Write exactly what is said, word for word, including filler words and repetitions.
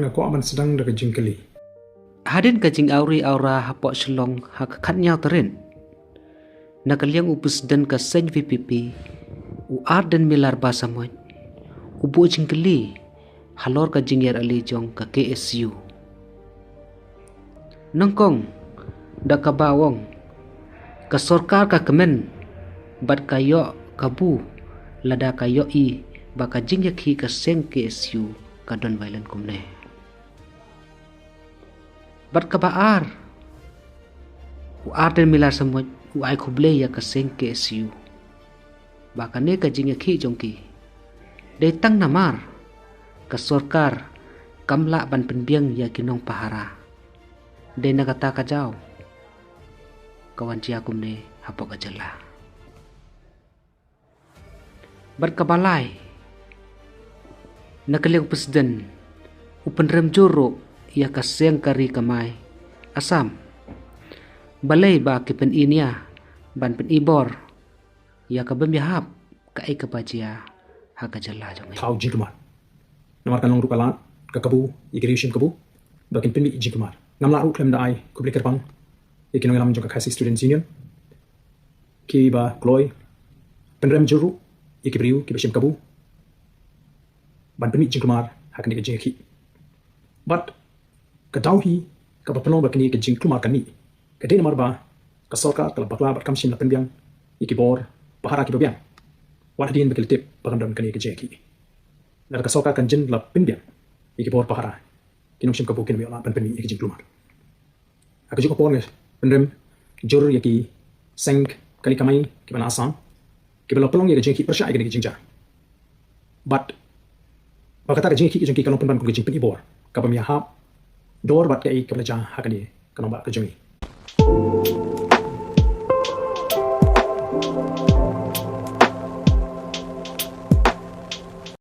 Nga kwah ban sdang da ka jingkylli. Hadien ka jingawri awra hapoh Shillong ha ka khatnyaw tarik, na ka liang u President ka seng V P P, u Ardent Miller Basaiawmoit, u buh jingkylli halor ka jingïarali jong ka K S U. Nyngkong, da kaba u ong, ka sorkar ka kmen bad ka ïoh kabu lada ka ïohi ba ka jingïakhih ka seng K S U ka don violent kumne. Bad kaba ar, u Ardent Miller Basaiawmoit u ai khublei ïa ka seng K S U ba kane ka jingïakhih jong ki dei tang namar ka sorkar kam lah ban pynbiang ïa ki nongpahara. Dei na kata ka jaw ka wan jia kumne hapoh ka jylla. Bad kaba lai, na ka liang u President u pynrem jur ruh ïa ka seng ka ri kamai Assam. Balei ba ki pyni nia ban pyni bor ïa ka bym ïahap kaei kaba jia ha ka jylla jong ngi. Thaw jingkulmar. Namar kan long ruh ka lad ka kabu ïa ki riew shim kabu ba kin pynmih jingkulmar. Ngam lah ruh khlem da ai khublei kyrpang ïa ki nongïalam jong ka Khasi Students Union kiba kloi pynrem jur ruh ïa ki briew kiba shim kabu ban pynmih jingkulmar ha kane ka jingïakhih. Bad ka daw hi kaba pynlong ba kane ka jingkulmar kan mih ka dei namar ba ka sorkar ka la bakla bad kam shym la pynbiang ïa ki bor pahara kiba biang. Wat hadien ba ki la tip ba kan don kane ka jingïakhih. Lada ka sorkar kan jin la pynbiang ïa ki bor pahara, ki nongshim kabu kin ym ïoh lah ban pynmih ïa ki jingkulmar. Ha kajuh ka por nga pynrem jur ïa ki seng kali kamai kiba na Assam kiba la pynlong ïa ka jingïakhih pyrshah ïa kane ka jingjia. Bad ba kata ka jingïakhih jong ki ka long pynban kum ka jingpynï bor kaba ym ïahap dor bad kaei kaba la jia ha kane ka nongbah ka jong ngi.